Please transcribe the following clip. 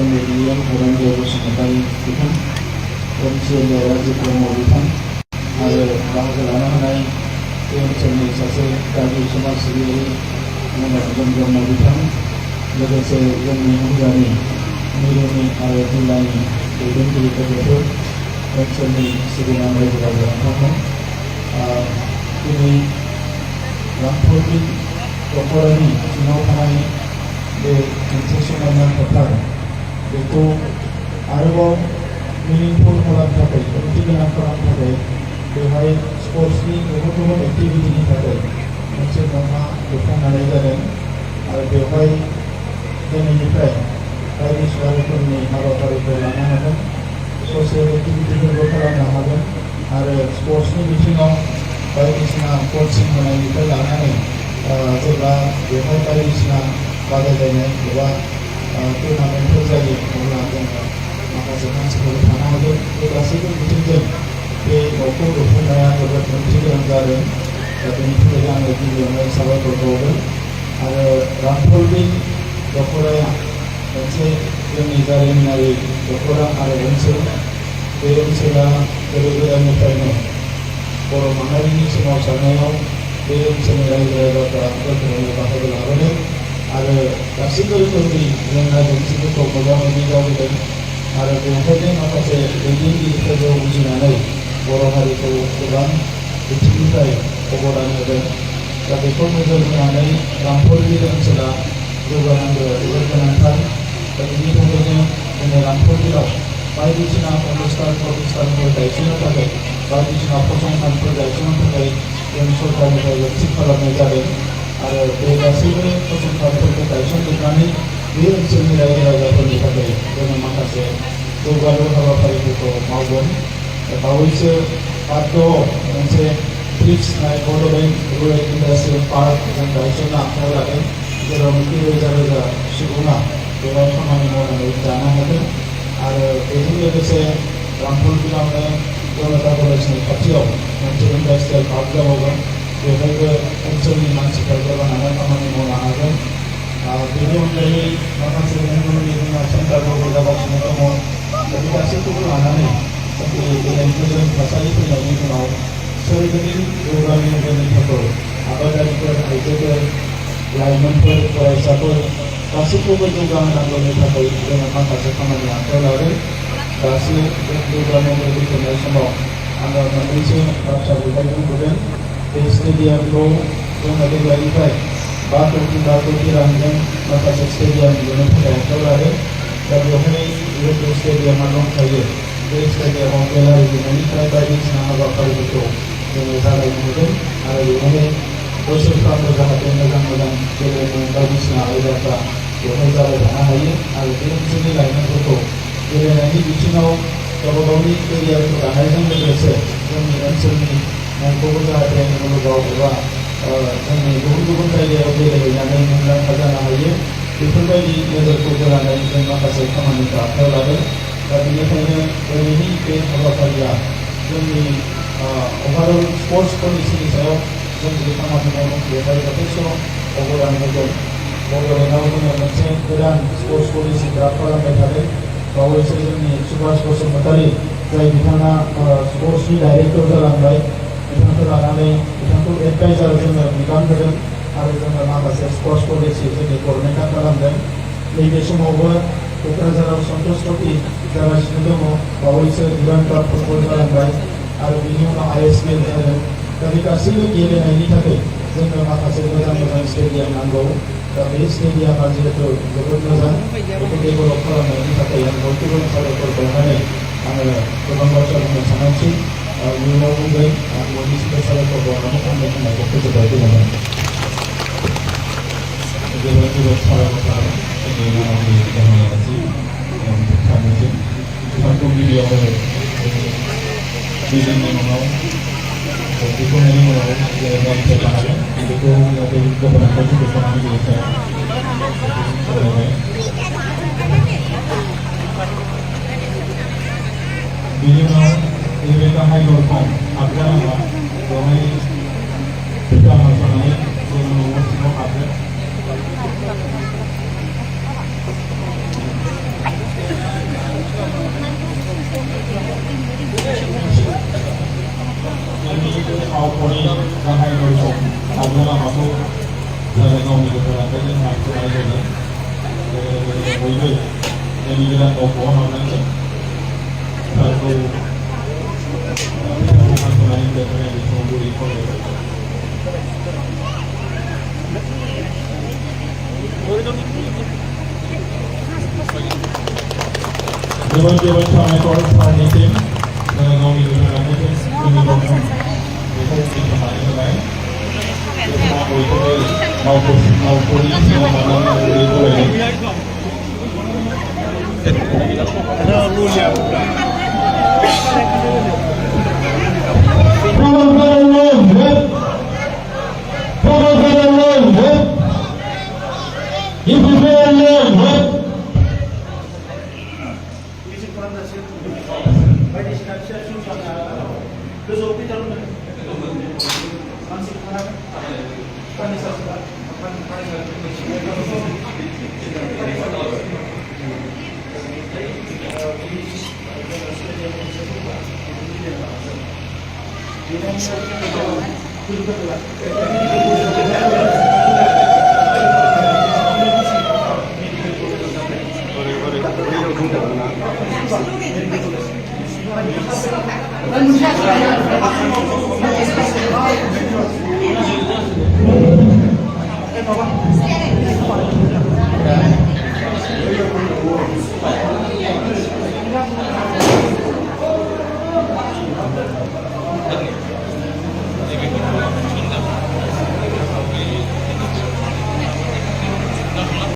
जोंनि बिएम धनन्जय बसुमतारी बिथां, ओनसोलनि राजु ब्रह्म बिथां आरो बाहागो लानो हानाय बे ओनसोलनि सासे गागि समाज सिबियारि मनरन्जन ब्रह्म बिथां, लोगोसे जोंनि हान्जानि मिरुनि आरो जिल्लानि दैदेनगिरिफोर, ओनसोलनि सिबिनां रायजो राजा नोंथांमोन, दिनै रामफलनि दख'रानि सिङाव थानाय बे मोनसे समायना फोथार बेखौ आरोबाव मिनिंफुल खालामनो थाखाय, ओंथि गोनां खालामनो थाखाय बेवहाय स्पर्ट्सनि गुबुन गुबुन एक्टिभिटिनि थाखाय मोनसे न'मा लुफुंनाय जादों आरो बेवहाय दिनैनिफ्राय बायदिसिना रोखोमनि हाबाफारिफोर लानो हागोन, ससियेल एक्टिभिटिफोरबो खालामनो हागोन आरो स्पर्ट्सनि बिथिङाव बायदिसिना कचिं होनायनिफ्राय लानानै जेब्ला बेवहाय बायदिसिना बादायलायनाय एबा टुर्नामेन्टफोर जायो अब्ला जोङो माखासे मानसिफोर थानो हागोन। बे गासैबो बिथिंजों बे न'खौ लुफुंनाया जोबोद ओंथि गोनां जादों। दा बेनि थाखाय आङो गिबियावनो साबायखर बावदों आरो रामफलनि दख'राया मोनसे जोंनि जारिमिनारि दख'रा आरो ओनसोल। बे ओनसोला गोदो गोदायनिफ्रायनो बर' माहारिनि सोमावसारनायाव बे ओनसोलनि रायजो राजाफ्रा गोख्रोङै बाहागो लाबोदों आरो गासैबो रोखोमनि जेंना जेंसिफोरखौ मोगा मोगि जाबोदों आरो बेवहायनो माखासे दैदेनगिरिफोरखौ बुजिनानै बर' हारिखौ गोबां बिथिंनिफ्राय अबदान होदों। दा बेखौ नोजोर होनानै रामफलनि ओनसोला जौगानांगौआ जोबोद गोनांथार। दा बेनि थाखायनो जोङो रामफलनियाव बायदिसिना अनुष्ठान प्रतिष्ठानफोर गायसननो थाखाय, बायदिसिना फसंथानफोर गायसननो थाखाय जों सरकारनिफ्राय थि खालामनाय जादों आरो बे गासैबो फसंथानफोरखौ गायसनजोबनानै बे ओनसोलनि रायजो राजाफोरनि थाखाय जोङो माखासे जौगालु हाबाफारिफोरखौ मावगोन। बावैसो बाथौआव मोनसे फिक्सनाय बड'लेण्ड रुरेल इन्डास्ट्रियेल पार्क जों गायसननो आखायाव लादों, जेरावनोखि रोजा रोजा सुबुङा बेवहाय खामानि मावनानै जानो हागोन आरो बेजों लोगोसे रामफलबिलावनो जनता कलेजनि खाथियाव मोनसे इन्डास्ट्रियेल पार्क जाबावगोन। बेवहायबो ओनसोलनि मानसिफ्रा गोबाङानो खामानि मावनो हागोन। बेनि अनगायै माखासे गुबुन गुबुन जोंहा सेन्टारफोरबो जागासिनो दङ। दा बे गासैखौबो लानानै जोंनि दिनै गोजोन थासारि फैनायनि उनाव सोरगिदिं जौगालु जोलैफोरखौ आबादारिफोर, आइजोफोर, लाइमोनफोर, फरायसाफोर गासैखौबो जौगाहोनांगौनि थाखाय जोङो माखासे खामानि आखायाव लादों। दासो बे जौगानायखौ दैखांनाय समाव आङो मोननैसो बाथ्रा बेवहाय बुंबोदों। बे स्टेडियामखौ जोङो देग्लायनिफ्राय 5 कोटि रांजों माखासे स्टेडियाम लुनो थाखाय आखायाव लादों। दा बेवहाय जिहेतु स्टेडियामा दंखायो, बे स्टेडियामाव गेलारि लुनायनिफ्राय बायदिसिना हाबाफारिफोरखौ जोङो जागायनो होदों आरो बेवहाय बोसोरफ्रामबो जाहाथे मोजां मोजां गेलेमु बायदिसिना आयदाफ्रा बेवहाय जाबाय थानो हायो आरो बे ओनसोलनि लाइमोनफोरखौ गेलेनायनि बिथिङाव गावबा गावनि केरियारखौ दानायजों लोगोसे जोंनि ओनसोलनि मुंखौबो जाहाथे मुलुगाव एबा जोंनि गुबुन गुबुन जायगायाव गेलेहैनानै मुंदांखा जानो हायो, बेफोरबायदि नोजोरखौ बोनानै जों माखासे खामानिखौ आखायाव लादों। दा बेनिखायनो दिनैनि बे हाबाफारिया जोंनि अभारअल स्पर्ट्स पलिसिनि सायाव जों जे खामानि मावदों बेवहाय यथेस्थ' अबदान होगोन। बड'लेण्डआव जोङो मोनसे गोदान स्पर्ट्स पलिसि ड्राफ्ट खालामबाय थादों। बावैसो जोंनि सुभाष बसुमतारी, जाय बिथाङा स्पर्ट्सनि डाइरेक्टर जालांबाय, बिथांखौ लानानै बिथांखौ एडभाइजार जोङो बिबान होदों आरो जोङो माखासे स्पर्ट्स पलिसि जोंनि गभर्नमेन्टआ खालामदों। नैबे समावबो क'क्राझाराव सन्तोष ट्रफि जागासिनो दङ, बावैसो दुरान्ड काप फुटबल जालांबाय आरो बिनि उनाव ISPL जादों। दा बे गासैबो गेलेनायनि थाखाय जोंनो माखासे मोजां मोजां स्टेडियाम नांगौ। दा बे स्टेडियामा जिहेतु जोबोद मोजां, बेखौ डेभेलप खालामनायनि थाखाय आं बयखौबो साबायखर बावनानै आङो गोबां बाथ्रा बुंनो सानाखिसै, इयुनाव बुंगोन। आं बयनिसिमबो साबायखर बावनानै आंनि बुंनायखौ फोजोबबाय। गोजोनथों। जोबोद जोबोद साबायखर थाबाय जोंनि माननि गाहायासि सानैसिम। बिथांखौ गिबियावनो दैदेननि उनाव बेखौनायनि उनाव गारिफोर लानानै बेखौ जाहाथे गभर्नमेन्टआव फोजोबनानै होयो सायाव सावरायबाय। बिनि उनाव नैबे गाहाय दरखं हाबग्रा लामा, बेवहाय बिथा हास'नानै जोङो न'आव सिङाव हाबगोन। bयबो जोंनि गोदान मावख'आव हाबनांगोन सारखौ हान्थुनानै दोननाय बिथिङाव गुरै खावलायबाय जोबोद साबायखर सारनिसिम गावनि गोसोखांथिजों जोंनि दंफां बेखौ मिथिनानै होबाय नोंथाङा बयखौबो मावख'नि सिङाव लानानै गुरै खावलायदों बायदिसिना फिसा फिसा गोजौआव फैथारनो मानसिफोरा फार्निचार